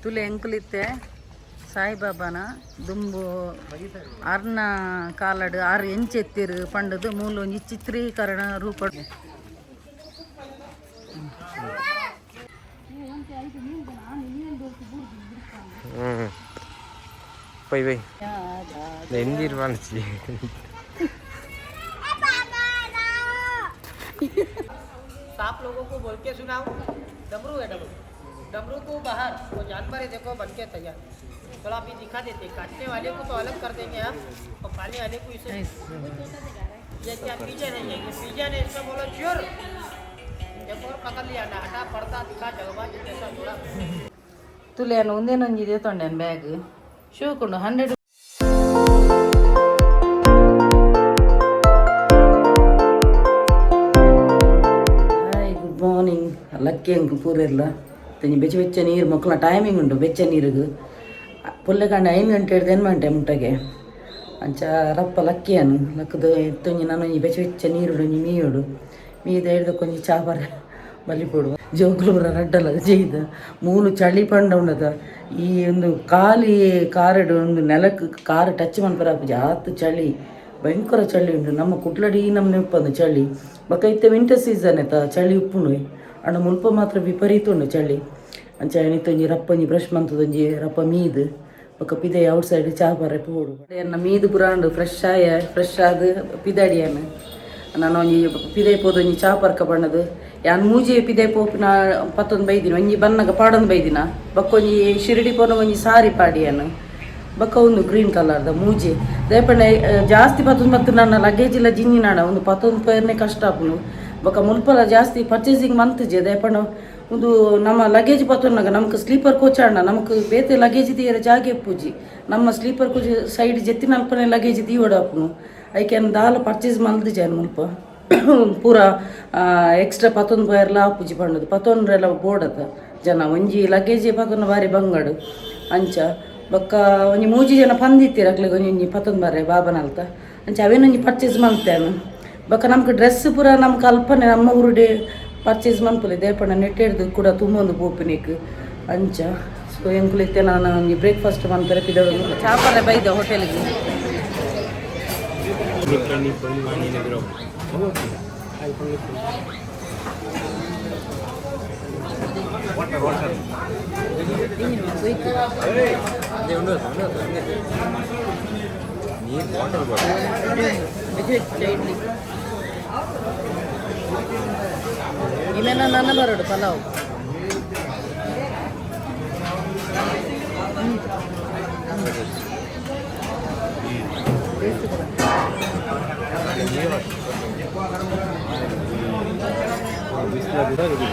ತುಲೆ ಎಂಕುಲಿತ್ತೆ ಸಾಯಿಬಾಬಾನ ದುಂಬು ಅರ್ನ ಕಾಲಡ್ ಆರು ಎಂಚೆತ್ತಿರು ಪಂಡದು ಮೂಲ ಒಂಜಿ ಚಿತ್ರೀಕರಣ ರೂಪ. ಪೈ ಬೈ ಎಂದಿರ್ವಾಣಿಸಿ. साप लोगों को बोल के सुनाओ, डमरू है डमरू, डमरू को बाहर, वो जानवर है देखो बन के तैयार। थोड़ा अभी दिखा देते हैं, काटने वाले को तो अलग कर देंगे हम और पालने वाले को इसे। ये क्या पिजन है? ये पिजन है, इसमें बोलो चोर, एक और पकड़ लिया ना, हटा पर्दा दिखा जगबाज जैसा थोड़ा। ತುಲೆ ಒಂದೇನೊಂಜಿ ತೊಂಡೆನ್ ಬ್ಯಾಗ್ ಶೋಕುಂಡು 100. Hi, good morning. ಲಕ್ಕಿ ಅಂಕು ಪೂರೆಲ್ಲ ತಂಜಿ ಬೆಚ್ಚ ಬೆಚ್ಚ ನೀರು ಮಕ್ಕಳ ಟೈಮಿಂಗ್ ಉಂಟು. ಬೆಚ್ಚ ನೀರಿಗೆ ಪುಲ್ಲೆಕಾಂಡೆ 5 ಗಂಟೆ ಹಿಡ್ದು ಏನು ಗಂಟೆ ಮುಟ್ಟಗೆ ಅಂಚ ರಪ್ಪ ಲಕ್ಕಿಯನು ಲಕ್ಕದು ತೊಂಜಿ ನಾನೊಂಜಿ ಬೆಚ್ಚ ಬೆಚ್ಚ ನೀರುಡು ಒಂಜಿ ಮೀಯೋಡು ಮೀದ ಹಿಡ್ದು ಕೊಂಜಿ ಚಾ ಬರ ಬಲಿಪೊಡು. ಜೋಕುಲು ಪೂರ ರಡ್ಡಲ ಜೈದ ಮೂಲು ಚಳಿ ಪಂಡ ಉಂಡದ. ಈ ಒಂದು ಖಾಲಿ ಕಾರಡು ಒಂದು ನೆಲಕ್ಕೆ ಕಾರು ಟಚ್ ಮನ್ಪರ ಆತ್ ಚಳಿ, ಭಯಂಕರ ಚಳಿ ಉಂಟು. ನಮ್ಮ ಕುಟ್ಲಡಿ ನಮ್ಮ ನೆಪ್ಪಂದು ಚಳಿ. ಬೊಕ ಇತ್ತೆ ವಿಂಟರ್ ಸೀಸನ್ ಆಯ್ತಾ, ಚಳಿ ಉಪ್ಪುಂಡು. ಅಂಡ ಮುಲ್ಪ ಮಾತ್ರ ವಿಪರೀತ ಉಂಡು ಚಳಿ. ಅಂಚ ಇತ್ತೊಂಜಿ ರಪ್ಪೊಂಜಿ ಬ್ರಷ್ ಮಂತದೊಂಜಿ ರಪ್ಪ ಮೀದು ಬೊಕ ಪಿದೈ ಔಟ್ ಸೈಡ್ ಚಾ ಪರೆ ಪೋಡು. ಎನ್ನ ಮೀದು ಪುರಾಂಡು ಫ್ರೆಶ್ ಆಯ, ಫ್ರೆಶ್ ಆದ್ ಪಿದಡಿಯನ್. ನಾನು ಒಂಜಿ ಪಿದೈ ಪೋದೊಂಜಿ ಚಾ ಪರ್ಕ ಬಣ್ಣದು. ಯಾನ್ ಮೂಜಿ ಪಿದೈ ಪೋಪಿನ ಪತ್ತೊಂದು ಬೈದಿನ, ಒಂಜಿ ಬನ್ನಗ ಪಾಡೊಂದು ಬೈದಿನ. ಬೊಕ್ಕ ಒಂಜಿ ಶಿರಡಿ ಪೋನ ಒಂಜಿ ಸಾರಿ ಪಾಡಿಯನ್. ಬೊಕ್ಕ ಒಂದು ಗ್ರೀನ್ ಕಲರ್ದ ಮೂಜಿ ದಯಪಂಡ ಜಾಸ್ತಿ ಪತ್ತೊಂದು. ಮತ್ತು ನನ್ನ ಲಗೇಜ್ ಇಲ್ಲ ಜಿಂಜಿನಾಡ ಒಂದು ಪತ್ತೊಂದು ಪೇರ್ನೆ ಕಷ್ಟ ಆಪುಂಡು. ಬೊಕ್ಕ ಮುಲ್ಪಲ ಜಾಸ್ತಿ ಪರ್ಚೇಸಿಂಗ್ ಮಂತ್ಜೆ. ದಯಪಂಡ ಒಂದು ನಮ್ಮ ಲಗೇಜ್ ಪತ್ತೊನ್ನಾಗ ನಮಕ್ ಸ್ಲೀಪರ್ ಕೋಚ್ ಆಂಡ ನಮಕ್ ಬೇತೆ ಲಗೇಜ್ ದೀಯರ ಜಾಗೆ ಪೂಜಿ. ನಮ್ಮ ಸ್ಲೀಪರ್ ಕೋಚ್ ಸೈಡ್ ಜೆತ್ತಿನಲ್ಪನೆ ಲಗೇಜ್ ದೀವಡ ಆಪುಂಡು. ಐಕೆ ದಾಲ ಪರ್ಚೇಸ್ ಮಲ್ದಿಜೆ ಮುಲ್ಪ. ಪೂರ ಎಕ್ಸ್ಟ್ರಾ ಪತ್ತೊಂದು ಪೋಯರ್ಲ ಆಪುಜಿ ಪಂಡದು ಪತ್ತೊಂಡ್ರೆಲ್ಲ ಬೋಡದ ಜನ ಒಂಜಿ ಲಗೇಜ್ ಪತ್ತೊಂದು ಬಾರಿ ಬಂಗಡು. ಅಂಚ ಬೊಕ್ಕ ಒಂಜಿ ಮೂಜಿ ಜನ ಪಂದಿತ್ತೀರ ಅಕ್ಲೆಗ್ ಒಂಜಿ ಒಂಜಿ ಪತ್ತೊಂದು ಬಾರೆ ಬಾಬನಲ್ತ. ಅಂಚ ಅವೇನೊಂಜಿ ಪರ್ಚೇಸ್ ಮಲ್ತೇನು. ಬೊಕ್ಕ ನಮ್ಗೆ ಡ್ರೆಸ್ ಪೂರ ನಮ್ಗೆ ಅಲ್ಪನೆ ನಮ್ಮ ಊರುಡೆ ಪರ್ಚೇಸ್ ಮನ್ಪುಲೆ. ದೇಪಣ್ಣ ನೆಟ್ಟೆಡ್ದು ಕೂಡ ತುಂಬೊಂದು ಪೋಪಿನಿಕ್ ಅಂಚ. ಸೊ ಎಂಕುಲು ಇತ್ತೆ ನಾನು ಒಂಜಿ ಬ್ರೇಕ್ಫಾಸ್ಟ್ ಮನ್ಪೆರೆ ಪಿದಡು ಚಾಪರೆ ಬೈದ ಹೋಟೆಲ್ಗೆ. ನೀರು ವಾಟರ್ ಬಾಟಲ್. ಇಡ್ಲಿ ಇಮೇನ ನನ್ನ ಬರೋಡು ಪಲಾವ್. ಬಿಸಿಲ ಕೂಡ ಇದೆ.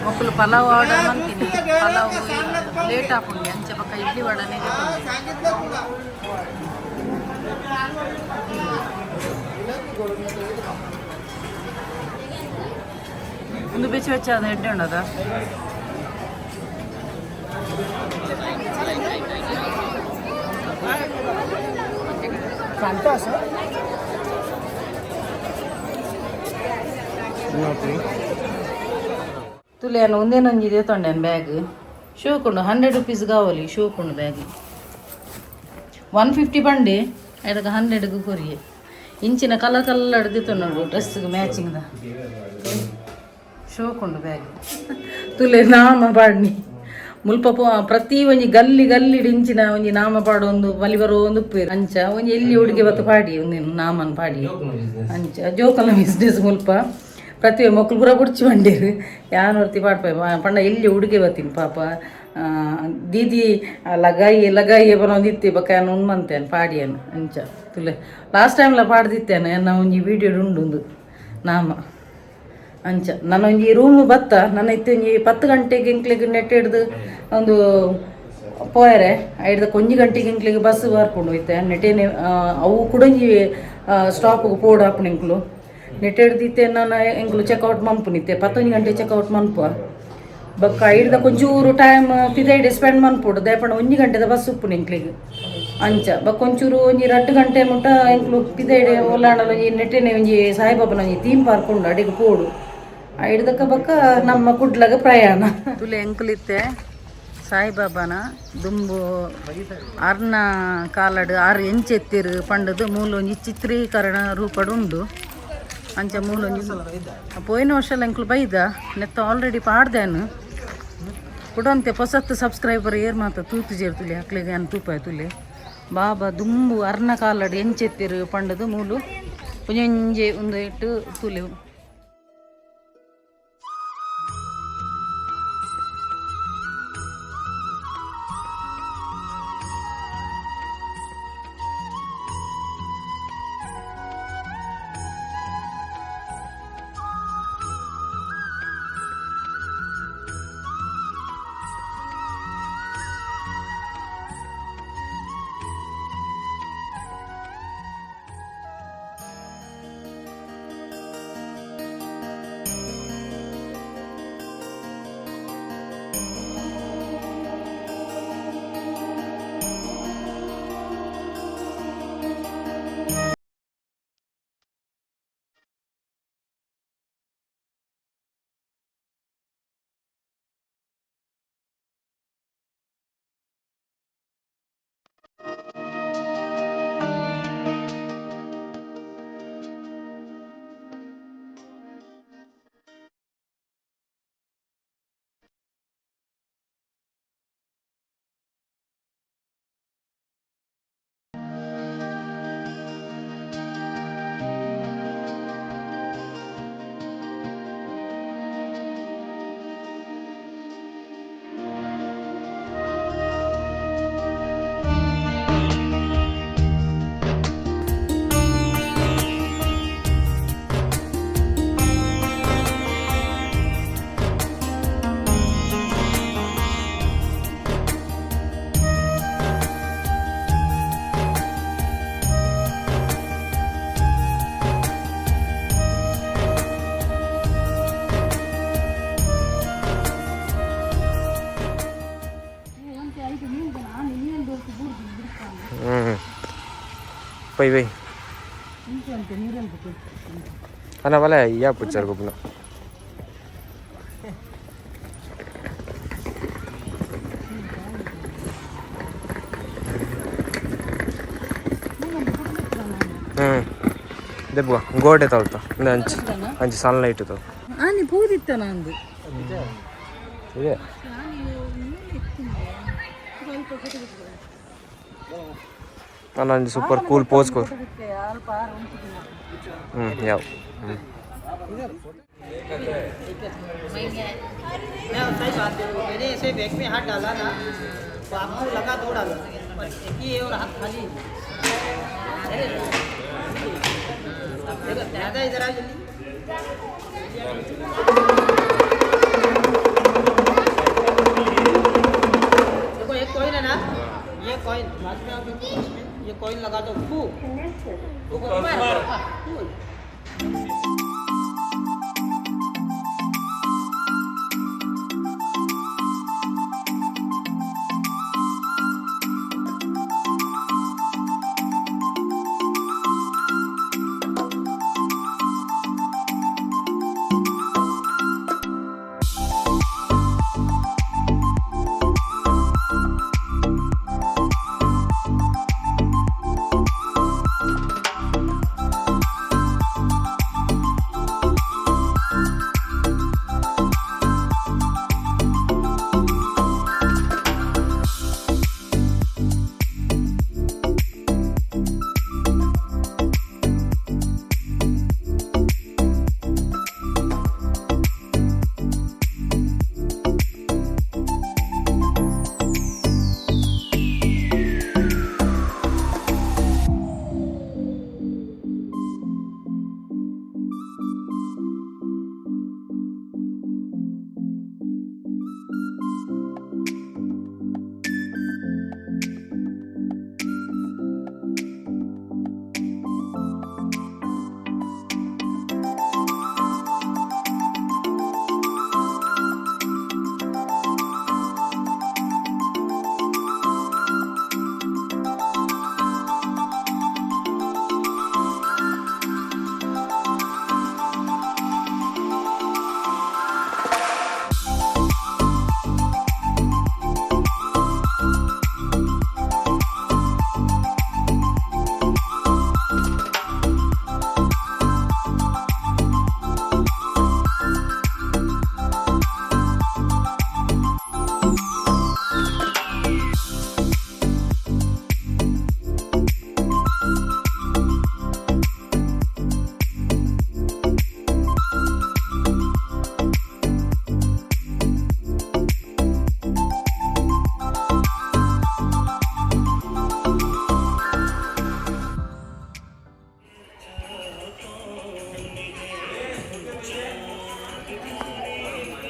ಮೊಕ್ಕಲು ಪಲಾವ್ ಆರ್ಡರ್ ಮಾಡ್ತೀನಿ. ಪಲಾವ್ ಲೇಟ್ ಆಪುಂಡು. ಅಂಚ ಪಕ್ಕ ಇಡ್ಲಿ ವಡನೆ. ಒಂದು ಬೆಚ್ಚ ಬೆಚ್ಚ ಅದು ಎಡ್ಡೆ ಉಂಡದ. ತುಲೆ ಒಂದೇನೊಂಜಿ ತೊಂಡೆನ್ ಬ್ಯಾಗ್ ಶೋಕುಂಡು. 100 ರುಪೀಸ್ ಕಾವಲಿ. ಶೋಕುಂಡು ಬ್ಯಾಗ್. 150 ಪಂಡೆ, ಐದಕ್ಕೆ 100ಗೆ ಕೊರಿಯೆ. ಇಂಚಿನ ಕಲರ್ ಕಲರ್ ನೋಡು, ಡ್ರೆಸ್ಗೆ ಮ್ಯಾಚಿಂಗ್ದ ಶೋಕುಂಡು ಬ್ಯಾಗ್. ತುಲೆ ನಾಮ ಪಾಡ್ನಿ ಮುಲ್ಪ ಪ್ರತಿ ಒಂಜಿ ಗಲ್ಲಿ ಗಲ್ಲಿ ಇಂಚಿನ ಒಂಜಿ ನಾಮ ಪಾಡೊಂದು ಬಲಿ ಬರೋ ಒಂದು ಉಪ್ಪೇರು. ಅಂಚ ಒಂಜಿ ಎಲ್ಲಿ ಹುಡುಗಿ ಬತ್ತು ಪಾಡಿ ಒಂದು ನಾಮನ್ ಪಾಡಿ. ಅಂಚ ಜೋಕಲ ಬಿಸ್ನೆಸ್ ಮುಲ್ಪ ಪ್ರತಿ ಮೊಕ್ಕಲು ಪೂರ ಬುಡ್ಚಿ ಬಂಡೀರು. ಯಾನ್ ಒರ್ತಿ ಪಾಡ್ಪೆ ಪಂಡ ಎಲ್ಲಿ ಹುಡುಗಿ ಬತ್ತೀನಿ ಪಾಪ. ದೀದಿ ಲಗಾಯಿ ಲಗಾಯಿ ಬರೋಂದಿತ್ತಿ. ಬೊಕ್ಕ ಯಾನ್ ಉಣ್ಮಂತೇನೆ ಪಾಡಿಯನ್. ಅಂಚ ತುಲೆ ಲಾಸ್ಟ್ ಟೈಮ್ಲ ಪಾಡ್ದಿತ್ತೇನೆ ಎನ್ನ ಒಂಜಿ ವೀಡಿಯೋ ಉಂಡು ಒಂದು ನಾಮ. ಅಂಚ ನನ್ನ ಒಂಜಿ ರೂಮ್ ಬತ್ತ. ನನ್ನ ಇತ್ತೆ ಒಂಜಿ 10 ಗಂಟೆಗೆ ಎಂಕ್ಲೆಗ್ ನೆಟ್ ಹಿಡ್ದು ಒಂದು ಪೋಯರೆ. ಐಡ್ದ ಒಂಜಿ ಗಂಟೆಗೆ ಎಂಕ್ಲೆಗ್ ಬಸ್ ಬರ್ಪುಂಡು. ಇತ್ತೆ ನೆಟೇನೆ ಅವು ಕೂಡ ಒಂಜಿ ಸ್ಟಾಪ್ಗೆ ಪೋಡು ಆಪುಂಡು. ಎಂಕ್ಲು ನೆಟ್ ಹಿಡ್ದಿತ್ತೆ ನಾನು ಎಂಕ್ಲು ಚೆಕ್ಔಟ್ ಮನ್ಪುನಿತ್ತೆ. 11 ಗಂಟೆ ಚೆಕ್ಔಟ್ ಮನ್ಪುವ. ಬೊಕ್ಕ ಐಡ್ದ ಒಂಚೂರು ಟೈಮ್ ಪಿದೈಡೆ ಸ್ಪೆಂಡ್ ಮನ್ಪೊಡು. ದಯಪಂಡ 1 ಗಂಟೆದ ಬಸ್ ಉಪ್ಪುಂಡು ಎಂಕ್ಲೆಗ್. ಅಂಚ ಬೊಕ್ಕ ಒಂಚೂರು ಒಂಜಿ 2 ಗಂಟೆ ಮುಟ್ಟ ಎಂಕ್ಲು ಪಿದೈಡೆ ಓಲಾಂಡಲ ಒಂಜಿ ನೆಟ್ಟೆನೆ ಒಂಜಿ ಸಾಯಿಬಾಬನ ಒಂಜಿ ಥೀಮ್ ಪಾರ್ಕ್ ಉಂಡು, ಅಡೆಗ್ ಪೋಡು. ಐಡ್ದಕ್ಕ ಬಕ್ಕ ನಮ್ಮ ಕುಡ್ಲಗ ಪ್ರಯಾಣ. ತುಲೆ ಎಂಕುಲಿತ್ತೆ ಸಾಯಿಬಾಬಾನ ದುಂಬು ಅರ್ನ ಕಾಲಡ್ ಆರು ಎಂಚೆತ್ತಿರು ಪಂಡದು ಮೂಲೊಂಜಿ ಚಿತ್ರೀಕರಣ ರೂಪಡ್ ಉಂಡು. ಅಂಚ ಮೂಲೊಂಜಿ ಪೋಯಿನ ವರ್ಷ ಎಂಕುಲು ಬೈದ ನೆತ್ತ ಆಲ್ರೆಡಿ ಪಾಡ್ದೇನು ಕುಡಂತೆ. ಪೊಸತ್ತು ಸಬ್ಸ್ಕ್ರೈಬರ್ ಏರ್ ಮಾತ ತೂತು ಜೇರ್ತುಲೆ, ಅಕ್ಲೆಗೆ ಅನ್ ತೂಪಾಯ್ ತುಲೆ. ಬಾಬಾ ದುಂಬು ಅರ್ನ ಕಾಲಡ್ ಎಂಚೆತ್ತಿರು ಪಂಡದು ಮೂಲು ಒಂಜೊಂಜೆ ಒಂದು ಇಟ್ಟು ತುಲೆ. ಹ್ಞೂ, ಪೈ ಬೈ ಅಣ್ಣ, ಬಲ ಯಾ ಪುಚ್ಚಾರ ಗೊಬ್ಬನ. ಹ್ಞೂ, ದೆಬ್ಬುವ ಗೋಡೆ ತಳ್ತ ಅಂಚಿ ಅಂಚಿ ಸನ್ಲೈಟ್ ತೋ. ಆನಿ ಪೂದಿತ್ತ ನಂದು. ಇದೆ. ನಾನು ಸೂಪರ್ ಕೂಲ್ ಪೋಸ್ ಕೊರ್. ಹ್ಞೂ, ಯಾವ ಹ್ಞೂ. मैं सही बात है, मैंने ऐसे बैग में हाथ डाला ना तो आपको लगा दो डालो पर एक ही है और हाथ खाली है। अरे, देखो, दादा इधर आओ जल्दी। देखो, एक कॉइन है ना, ये कॉइन बाद में आप देखो, इसमें ये कॉइन लगा दो। फू फू, फू।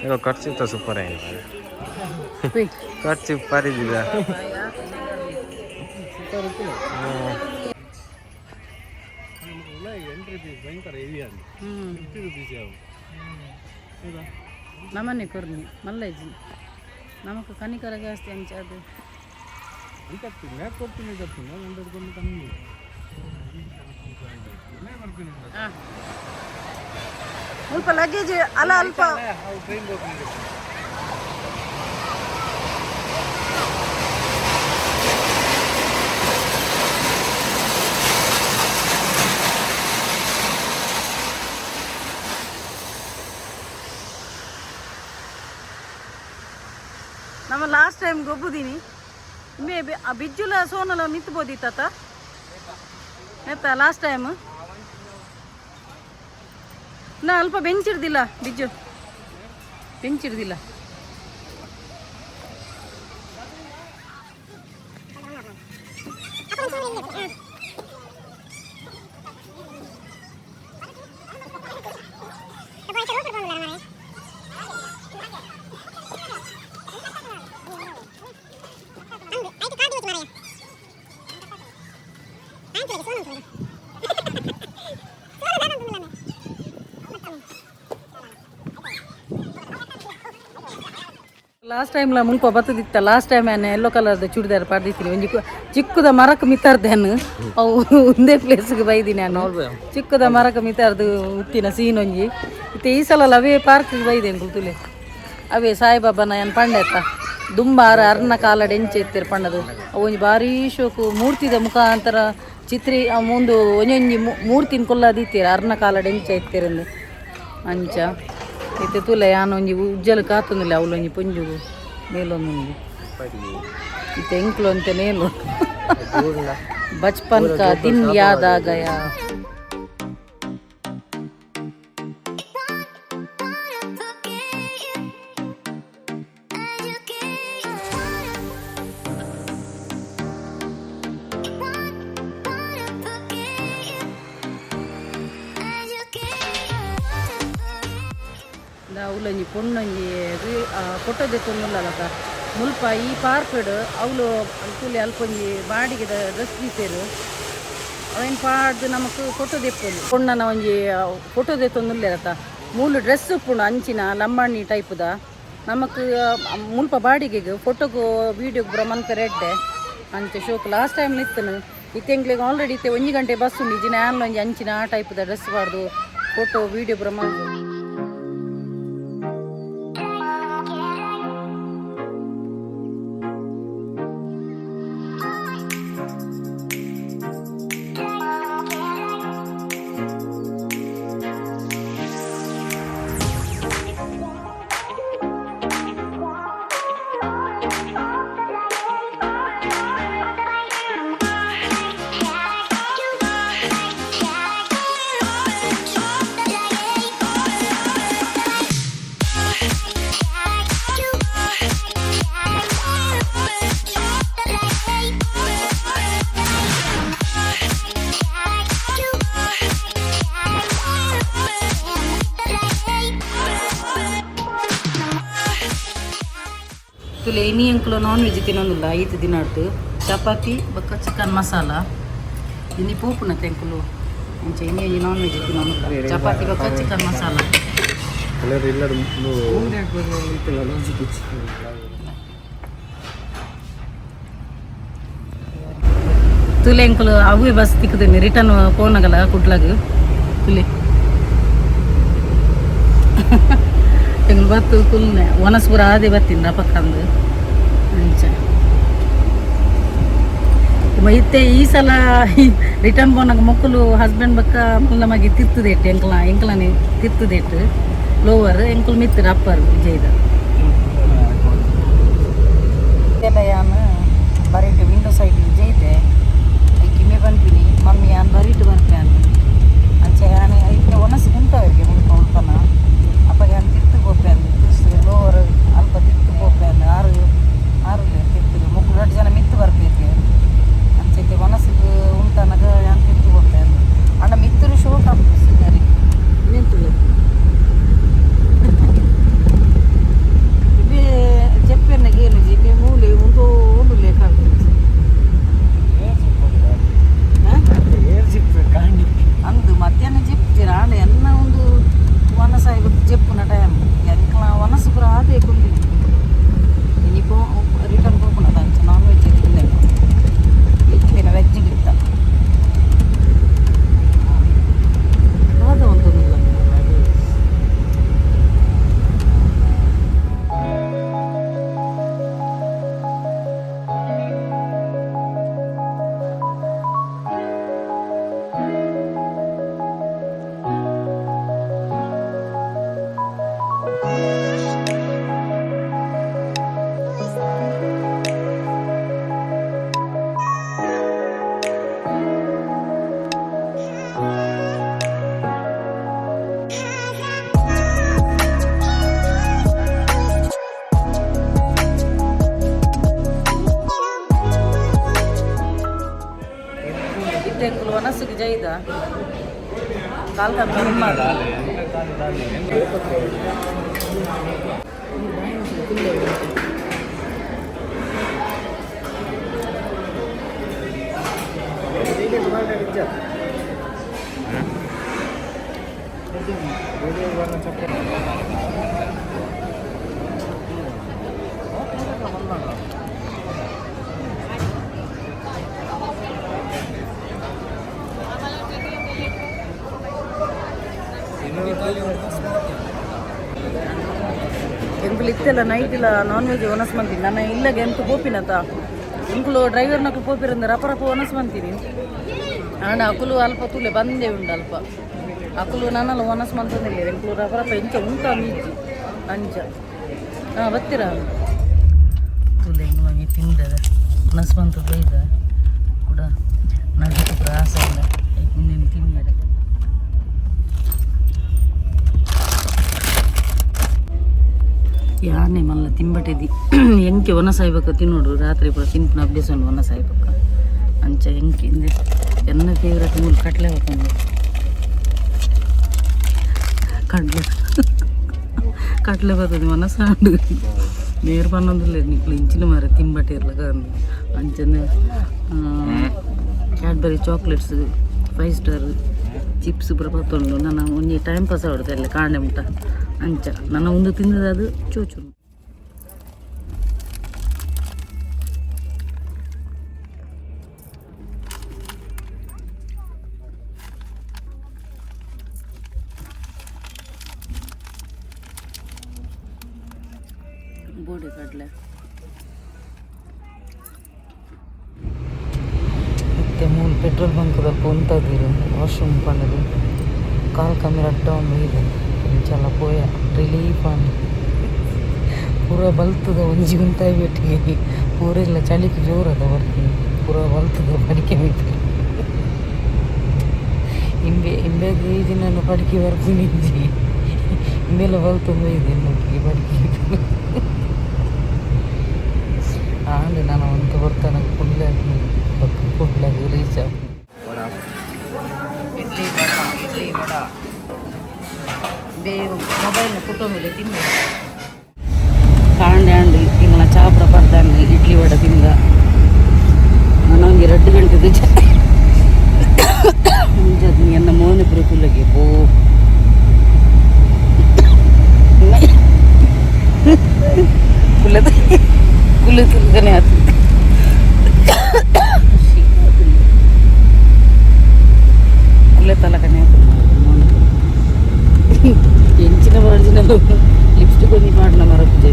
ಈಗ ಖರ್ಚಿತ್ತ ಸೂಪರ್ ಏನು ಖರ್ಚು ಪರಿದಿದ. ನಮ್ಮನೆ ಕೊರ್ನಿ ಮಲ್ಲಜ್ಜಿ ನಮಕ್ ಕನಿಕರ ಜಾಸ್ತಿ ಅಂಚ ಅದು. ಸ್ವಲ್ಪ ಲಗೇಜ್ ಅಲ್ಲ ಅಲ್ಪ. ನಮ್ಮ ಲಾಸ್ಟ್ ಟೈಮ್ ಗೊಬ್ಬುದೀನಿ ಮೇ ಆ ಬಿಜ್ಜುಲ ಸೋನಲ ಮಿತ್ಬೋದಿತ್ತ ಎತ್ತ ಲಾಸ್ಟ್ ಟೈಮ್ ನಾ ಅಲ್ಪ ಬೆಂಚ್ ಹಿಡ್ದಿಲ್ಲ, ಬಿಜ್ಜು ಬೆಂಚ್ ಹಿಡ್ದಿಲ್ಲ. ಲಾಸ್ಟ್ ಟೈಮ್ಲ ಮುಲ್ಪ ಬತ್ತದಿತ್ತ. ಲಾಸ್ಟ್ ಟೈಮ್ ಆನೆ ಎಲ್ಲೋ ಕಲರ್ದ ಚೂಡಿದಾರ ಪಡ್ದಿತ್ತೀನಿ. ಒಂಜಿ ಚಿಕ್ಕದ ಮರಕ್ ಮಿತ್ತಾರ್ದೇನು ಅವು ಒಂದೇ ಪ್ಲೇಸ್ಗೆ ಬೈದಿನಿ ನಾನು. ಚಿಕ್ಕದ ಮರಕ್ ಮಿತ್ತಾರ್ದು ಉತ್ತಿನ ಸೀನ್ ಒಂಜಿ ಇತ್ತೆ. ಈ ಸಲ ಅವೇ ಪಾರ್ಕ್ಗೆ ಬೈದೇನು ಕುಲ್ತುಲೆ. ಅವೇ ಸಾಯಿಬಾಬಾನ ಏನು ಪಂಡೆತ್ತ ದುಂಬಾರ ಅರ್ನ ಕಾಲಡ್ ಎಂಚೆ ಇತ್ತೀರ್ ಪಂಡದು. ಅವು ಒಂಜಿ ಭಾರೀ ಶೋಕು ಮೂರ್ತಿದ ಮುಖಾಂತರ ಚಿತ್ರಿ ಮುಂದು ಒಂಜೊಂಜಿ ಮೂರ್ತಿನ ಕೊಲ್ಲದಿತ್ತೀರ ಅರ್ನ ಕಾಲಡ್ ಎಂಚೆ ಇತ್ತೀರಂದು ಅಂಚ. ಇತ್ತೆ ತೂಲೆ ಯಾನ್ ಒಂಜಿ ಉಜ್ಜಲ್ ಕಾತೊಂದಿಲ್ಲ. ಅವ್ಲು ಒಂಜಿ ಪೊಂಜುಗು ಮೇಲೊಂದು ಇತ್ತೆ ಎಂಕ್ಲು ಅಂತೆ ನೇಲು. ಬಚ್ಪನ್ ಕಾ ದಿನ್ ಯಾದ್ ಆ ಗಯಾ. ಅವ್ಲೊಂಜಿ ಪೊಣ್ಣೊಂಜಿ ಫೋಟೋ ದೆತ್ತೊಂದುಲ್ಲಲಕ ಮುಲ್ಪ ಈ ಪಾರ್ಕ್ಡ್. ಅವ್ಲು ತೂಲೆ ಅಲ್ಪೊಂಜಿ ಬಾಡಿಗೆದ ಡ್ರೆಸ್ ದೀತೆರ್. ಅವೆನ್ ಪಾಡ್ದ್ ನಮಕ್ ಫೋಟೋ ದೆಪ್ಪೊಲಿ. ಪೊಣ್ಣನ ಒಂಜಿ ಫೋಟೋ ದೆತ್ತೊಂದುಲ್ಲೆರತ. ಮೂಲು ಡ್ರೆಸ್ ಉಪ್ಪುಂಡು ಅಂಚಿನ ಲಂಬಾಣಿ ಟೈಪುದ. ನಮಕ್ ಮುಲ್ಪ ಬಾಡಿಗೆಗ್ ಫೋಟೋಗು ವೀಡಿಯೋಗ್ ಪೂರ ಮನ್ಪೆರೆ ಎಡ್ಡೆ ಅಂಚ ಶೋಕ್. Last time ಇತ್ತನು. ಇತ್ತೆ ಎಂಕ್ಲೆಗ್ ಆಲ್ರೆಡಿ ಇತ್ತೆ 1 ಗಂಟೆ ಬಸ್ ಉಂಡು. ಇಜಿನ ಆನ್ಲ ಒಂಜಿ ಅಂಚಿನ ಆ ಟೈಪುದ ಡ್ರೆಸ್ ಪಾಡ್ದು ಫೋಟೋ ವೀಡಿಯೋ ಪೂರ ಮನ್ಪೊಲಿ. ತುಲೆ ಇನಿ ಎಂಕುಲು ನಾನ್ ವೆಜ್ ತಿನ್ನೊಂದಿಲ್ಲ ಐತು ದಿನಟ್ಟು. ಚಪಾತಿ ಬೊಕ್ಕ ಚಿಕನ್ ಮಸಾಲ ಇನಿ ಪೋಪುನ ತೆಂಕುಲು ಅಂಚ. ಇನಿ ನಾನ್ ವೆಜ್ ತಿನ್ನೊಂದಿಲ್ಲ. ಚಪಾತಿ ಬೊಕ್ಕ ಚಿಕನ್ ಮಸಾಲ. ತುಲೆ ಎಂಕುಲು ಅವೇ ಬಸ್ ತಿಕ್ಕುದಿನಿ ರಿಟರ್ನ್ ಪೋನಗಲ ಕುಡ್ಲಗ್. ತುಲೆ ಎಂಕುಲು ಬತ್ತು ಕುಲ್ನೆ ಒನಸ್ ಪೂರ ಆದೆ ಬತ್ತಿನ ರಪಕ್ಕಂದು ಅಂಚ. ಇತ್ತೆ ಈ ಸಲ ರಿಟರ್ನ್ ಪೋನಾಗ ಮೊಕ್ಕಲು ಹಸ್ಬೆಂಡ್ ಬಕ್ಕ ಮುಲ್ಲ ಮಗಿ ತಿರ್ತದೇಟ್ ಎಂಕ್ಲ ಎಂಕ್ಲನೆ ತಿರ್ತದೇಟ್ ಲೋವರ್, ಎಂಕುಲು ಮಿತ್ತರ್ ಅಪ್ಪರ್ ವಿಜಯ್ದ. ಯಾನ್ ಬರೀಟ್ ವಿಂಡೋ ಸೈಡ್ ವಿಜಯ್ದೆ. ಕಿಮೆ ಪನ್ಪಿನಿ ಮಮ್ಮಿ ಯಾನ್ ಬರೀಟ್ ಬರ್ಪೆ ಅಂದ್ ಅಂಚ. ಯಾನ್ ಇತ್ತೆ ಒಣಸ್ ಉಂಟವರಿಗೆ ಮುಲ್ಪ ಉಲ್ಪನ ಅಪ್ಪಗೆ ಯಾನ್ ತಿರ್ತು ಪೋಪೆ ಅಂದ್. ಲೋವರ್ ಅಲ್ಪ ತಿರ್ತು ಪೋಪೆ ಅಂದ್. ಆರು ಆರು ತಿರ್ತುಡು ಮೊಕ್ಕಲು ರಡ್ಡ್ ಜನ ಮಿತ್ತು ಬರ್ಪೇಕೆ ಅಂಚೈತೆ. ಒಣಸಿಗೆ ಉಂಟನಗ ಯಾನ್ ತಿರ್ತು ಪೋಪೆ ಅಂದ್. ಅಂಡ ಮಿತ್ತರು ಶೋಕ್ ಆಪುಂಡು ಸೀನರಿ. ನಿಂತುಲೆ. ಜೈದ ಕಾಲ್ ಕಮ್ಮಿ. ಎಂಕುಲು ಇತ್ತೆಲ್ಲ ನೈಟ್ ಇಲ್ಲ ನಾನ್ ವೆಜ್ ಒನಸ್ ಮಂತೀನಿ. ನನ್ನ ಇಲ್ಲಗೆ ಎಂತ ಪೋಪಿನತ ಎಂಕುಲು ಡ್ರೈವರ್ನಕ್ಲು ಪೋಪಿರಂದ್ರೆ ರಪ ರಪ ಒನಸ್ ಮಂತೀನಿ. ಆಂಡ ಅಕುಲು ಅಲ್ಪ ತೂಲೆ ಬಂದೇ ಉಂಡು ಅಲ್ಪ ಅಕುಲು ನನ್ನಲ್ಲ ಒನಸ್ ಮಂತಂದಿಲ್ಲ. ಎಂಕುಲು ರಪ ರಪ ಎಂಚ ಉಂಟ ಮೀಜಿ ಅಂಚ. ಹಾಂ, ಬತ್ತೀರ ತೂಲೆ ಹಿಂಗೆ ಒಂಜಿ ತಿಂದದ ಒನಸ್ ಮಂತ ಬೈದ ಕೂಡ ನಡುಕು ಪ್ರಾಸ ಇಲ್ಲ ಇನ್ನೇನು ತಿನ್ನಡ. ಯಾನೆ ಮಲ್ಲ ತಿಂಬಟೆದಿ ಎಂಕೆ ಒನ ಸಾಯ್ಬೇಕ ತಿನ್ನೋಡು. ರಾತ್ರಿ ಪೂರ ತಿನ್ಪುನ ಅಭ್ಯಾಸ ಉಂಡು ಒನ ಸಾಯ್ಬೇಕ. ಅಂಚ ಎಂಕೆ ಇಂದೆ ಎನ್ನ ಫೇವ್ರೆಟ್ ಮೂಲು ಕಟ್ಲೆ ಬೇಕಂದು. ಕಡ್ಲೆ ಕಟ್ಲೆ ಬರ್ತದೆ ಮನಸ್ಸಾಂಡು ನೇರು ಪನ್ನೊಂದಿಲ್ಲ ನಿಕ್ಲು ಇಂಚಿನ ಮಾರ ತಿಂಬಟೆ ಇರ್ಲಕ ಅಂಚನೆ. Cadbury chocolates, five star chips ಪೂರ ಪತ್ತೊಂಡು. ನನ್ನ ಒಂಜಿ ಟೈಮ್ ಪಾಸ್ ಆವಡ್ತೆ ಅಲ್ಲ ಕಾಂಡೆ ಮುಟ್ಟ. ಅಂಚ ನನ್ನ ಒಂದು ತಿಂದದ ಅದು ಚೋಚು. ಬೋಡಿ ಕಡಲೆ ಮತ್ತೆ ಮೂಲು ಪೆಟ್ರೋಲ್ ಬಂಕ್ದಲ್ಪ ಉಂತದಿರು ವಾಶ್ರೂಮ್ ಪಂಡದು. ಕಾಲು ಕಮ್ಮಿ ರಡ್ಡ ಇದೆ. ಇಂಚಲ ಪೋಯ ರಿಲೀಫ್ ಆಂಡ್. ಪೂರ ಬಲ್ತದ ಒಂಜಿ ಉಂತಾಯಿ ಬೆಟ್ಟಿಗೆ. ಪೂರ ಇಲ್ಲ ಚಳಿಕ್ ಜೋರದ ಬರ್ತೀನಿ. ಪೂರ ಬಲ್ತದ ಪಡಿಕೆ ಮಿತ್ತು ಇಂಬೆ ಇಂಬೆಗ್ ಈ ದಿನ ಪಡಿಕೆ ಬರ್ತೀನಿ ಇಜ್ಜಿ. ಇಂಬೆಲ್ಲ ಬಲ್ತೊಂದು ಇದೆ ಇನ್ನೊಟ್ಟಿಗೆ ಪಡಿಕೆ ಆಂಡ್. ನಾನು ಒಂದು ಬರ್ತಾನೆ ಕುಡ್ಲೆ ಪಕ್ಕ ಕುಡ್ಲಾಗ ರೀಚ್. ಇಡ್ಲಿ ವಡ, ಇಡ್ಲಿ ವಡ. ಬೇಗ ಮೊಬೈಲ್ನ ಕುಟುಂಬ ತಿಂದೆ ಕಾಂಡೆ ಅಂಡ್ ತಿಂಗಳ ಚಾಪುರ ಪರ್ದಾಂಡ್ ಇಡ್ಲಿ ವಡ ತಿಂದ. ನಾನು 2 ಗಂಟೆದು ಎನ್ನ ಮೋನೆ ಪುರ ತುಲಗೆ ಪೋ ಕುಲದ ಕುಲ ತುಲಗನೆ ಆತು. ಕುಲೆ ತಲಕನೆ ಆತು. ಎಂಚಿನ ಬಾರ್ಜಿನ ಲಿಪ್ಸ್ಟಿಕ್ ಒಂಜಿ ಪಾಡ್ನ ಮರಪುಜೆ.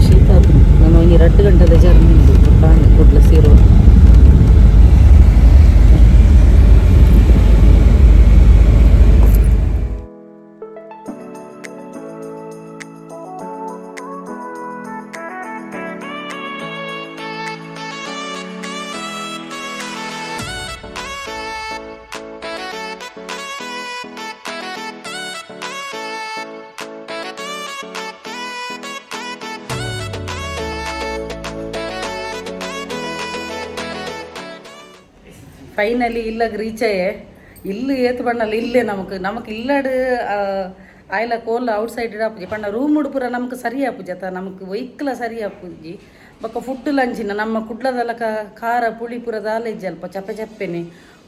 ಶೀತ ಆತು. ನಾನು ಒಂಜಿ 2 ಗಂಟೆದ ಜರ್ನಿ ಉಂಡು ಕಾಂಡೆ ಕುಡ್ಲ ಸೇರುವ. ಫೈನಲಿ ಇಲ್ಲಗ್ ರೀಚ್ ಆಯೆ. ಇಲ್ಲು ಏತ್ ಬಣ್ಣಲ್ಲ ಇಲ್ಲೇ ನಮಕ್ ನಮಕ್ ಇಲ್ಲಡ್ ಆಯ್ಲ ಕೋಲ್ ಔಟ್ ಸೈಡ್ ಆಪುಜಿ ಪಂಡ ರೂಮ್ ಪೂರ ನಮಕ್ ಸರಿ ಆಪುಜಿ ಅತ್ತ ನಮಕ್ ವೈಕ್ಲ ಸರಿ ಆಪುಜಿ. ಬೊಕ್ಕ ಫುಡ್ ಲಂಚಿನ ನಮ್ಮ ಕುಡ್ಲದಲ್ಲ ಖಾರ ಪುಳಿ ಪೂರ ದಾಲ ಇಜ್ಜಿ ಅಲ್ಪ ಚಪ್ಪೆ ಚಪ್ಪೆನೆ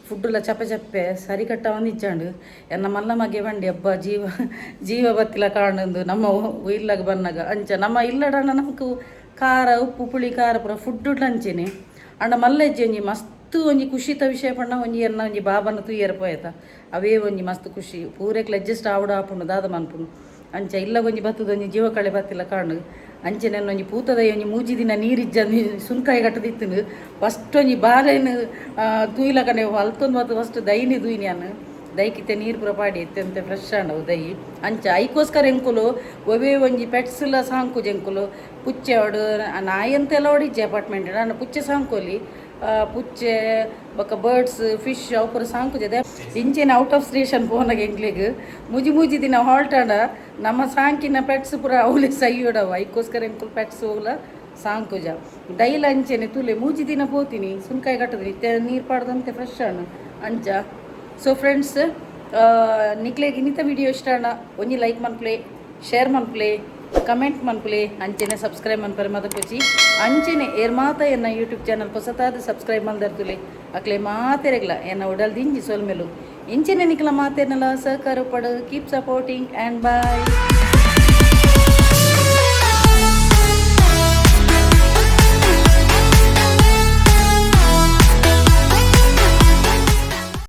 ಫುಡ್ಡುಲ ಚಪ್ಪೆ ಚಪ್ಪೆ ಸರಿ ಕಟ್ಟ ಇಜ್ಜಾಂಡ್. ಎನ್ನ ಮಲ್ಲ ಮಗೆ ಬಂಡಿ ಅಬ್ಬ ಜೀವ ಜೀವ ಬತ್ತಿಲ ಕಾಂಡಂದು ನಮ್ಮ ಇಲ್ಲಗ ಬನ್ನಗ. ಅಂಚ ನಮ್ಮ ಇಲ್ಲಡಣ್ಣ ನಮಕ್ ಖಾರ ಉಪ್ಪು ಪುಳಿ ಖಾರ ಪೂರ ಫುಡ್ ಲಂಚಿನಿ ಅಂಡ ಮಲ್ಲ ಇಜ್ಜಿ. ಒಂಜಿ ಮಸ್ತ್ ಒಂಜಿ ಖುಷಿತ ವಿಷಯ ಪಂಡ ಒಂಜಿ ಎನ್ನ ಒಂಜಿ ಬಾಬನ ತೂಯರ ಪೋಯತ. ಅವೇ ಒಂಜಿ ಮಸ್ತ್ ಖುಷಿ. ಪೂರೆಕ್ಲ ಅಡ್ಜಸ್ಟ್ ಆವಡ ಆಪುಂಡು ದಾದ ಮನ್ಪುಂಡು. ಅಂಚ ಇಲ್ಲ ಒಂಜಿ ಬತ್ತದ ಒಂಜಿ ಜೀವ ಕಳೆ ಬತ್ತಿಲ್ಲ ಕಾಂಡು. ಅಂಚೆ ಒಂಜಿ ಪೂತದ ಒಂಜಿ 3 ದಿನ ನೀರಿಜ್ಜ ಸುನ್ಕಾಯಿ ಕಟ್ಟದಿತ್ತು. ಫಸ್ಟ್ ಒಂಜಿ ಬಾಲೆನ್ ತೂಯ್ಲಕನೆ ಅಲ್ತೊಂದು ಮತ್ತು ಫಸ್ಟ್ ದೈನಿ ದೂಯ್ನಿ ನಾನು. ದೈಕಿತ್ತೆ ನೀರು ಪೂರ ಪಾಡಿ ಎತ್ತೆಂತೆ ಫ್ರೆಶ್ ಆಂಡವು ದೈ. ಅಂಚ ಐಕೋಸ್ಕರ ಎಂಕುಲು ಒವೇ ಒಂಜಿ ಪೆಟ್ಸ್ ಸಾಂಕುಜಿ ಎಂಕುಲು. ಪುಚ್ಚೆ ಒಡು ನಾಯಿ ಅಂತೆಲ್ಲ ಹೊಡಿಜ್ಜಿ ಅಪಾರ್ಟ್ಮೆಂಟ್ ನಾನು ಪುಚ್ಚೆ ಸಾಂಕೋಲಿ. ಪುಚ್ಚೆ ಬೊಕ್ಕ ಬರ್ಡ್ಸ್, ಫಿಶ್ ಅವು ಪೂರ ಸಾಂಕುಜೆ. ಇಂಚಿನ out of station ಪೋನಾಗ ಎಂಕ್ಲೆಗ್ ಮುಜಿ ಮೂಜಿ ದಿನ ಹಾಲ್ಟ್ ಆಂಡ ನಮ್ಮ ಸಾಂಕಿನ ಪೆಟ್ಸ್ ಪೂರ ಅವಲೆ ಸೈಯೋಡವು. ಐಕೋಸ್ಕರ ಎಂಕುಲು ಪೆಟ್ಸ್ ಹೋಗ್ಲ. ಸಾಂಕುಜ ಡೈಲ ಅಂಚೆನೆ ತೂಲೆ ಮೂಜಿ ದಿನ ಪೋತೀನಿ ಸುನ್ಕಾಯಿ ಕಟ್ಟುದು ಇತ್ತೆ ನೀರು ಪಾಡ್ದಂತೆ ಫ್ರೆಶ್ ಆಂಡ್ ಅಂಚ. ಸೊ ಫ್ರೆಂಡ್ಸ್, ನಿಕ್ಲೆಗ್ ಇನ್ನಿತ ವಿಡಿಯೋ ಇಷ್ಟ ಆಂಡ ಒಂಜಿ ಲೈಕ್ ಮನ್ಪುಲೆ, ಶೇರ್ ಮನ್ಪುಲೆ, ಕಮೆಂಟ್ ಮನ್ಪುಲೆ. ಅಂಚೆನೆ ಸಬ್ಸ್ಕ್ರೈಬ್ ಮನ್ಪರೆ ಮದಪೊಚ್ಚಿ. ಅಂಚೆನೆ ಏರ್ ಮಾತ ಎನ್ನ ಯೂಟ್ಯೂಬ್ ಚಾನಲ್ ಪೊಸತಾದ ಸಬ್ಸ್ಕ್ರೈಬ್ ಮಲ್ದರ್ತುಲೆ, ಅಕ್ಲೆ ಮಾತೆರೆಗ್ಲ ಎನ್ನ ಉಡಲ್ ದಿಂಜಿ ಸೊಲ್ಮೆಲು. ಇಂಚೆನೆ ನಿಕ್ಲ ಮಾತೆರ್ನಲ ಸಹಕಾರ ಪಡು. Keep supporting and bye.